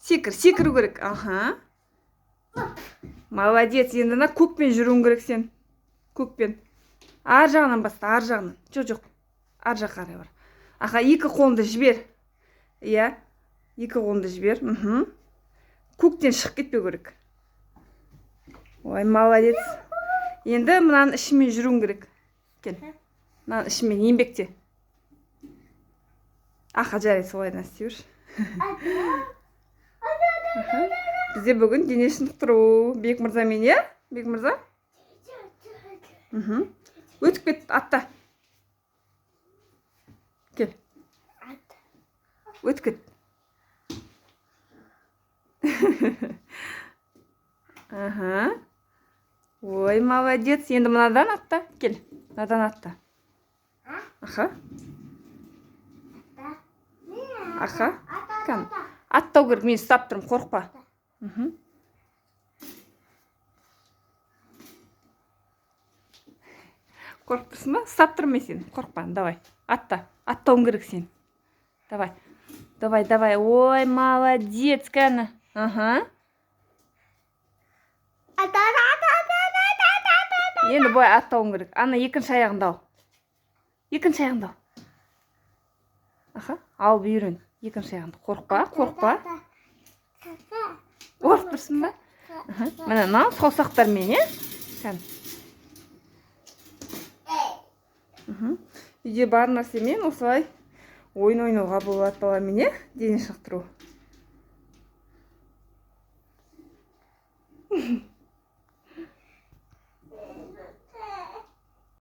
Секір, секіру керек. Аха. Молодец. Енді мына көкпен жүруің керек сен. Көкпен. Ар жағынан баста, ар жағынан. Жоқ, жоқ. Ар жаққа қарай бар. Аха, екі қолыңды жібер. Иә. Екі қолыңды жібер. Мхм. Көктен шығып кетпеу керек. Ой, молодец. Енді мынаның ішімен жүруің керек. Кел. Мынаның ішімен еңбекте. Аха, жарайды, солайдан істей берші. Аха. Бізде бүгін дене шынықтыру Бек мырзамен, иә? Бек мырза? Мхм. Өтіп кет, атта. Кел. Өтіп кет. Аха. Ой, молодец. Енді мынадан атта. Кел. Мынадан атта. Аха. Аха. Кән. Аттау керек, мен ұстап тұрмын, қорықпа. Мхм. Қорқып тұрсың ба? Ұстап тұрмын мен сені. Қорықпа, давай. Атта. Аттауың керек сен. Давай. Давай, давай. Ой, молодец, кәні. Аха. Енді былай аттауың керек. Ана екінші аяғыңды ал. Екінші аяғыңды ал. Аха, алып үйрен. Екінші аяғыңды. Қорықпа, қорықпа. Қорқып тұрсың ба? Аха. Міне, мынау саусақтармен, иә? Кәні. Мхм. Үйде бар нәрсемен осылай ойын ойнауға болады баламен, иә? Дене шынықтыру.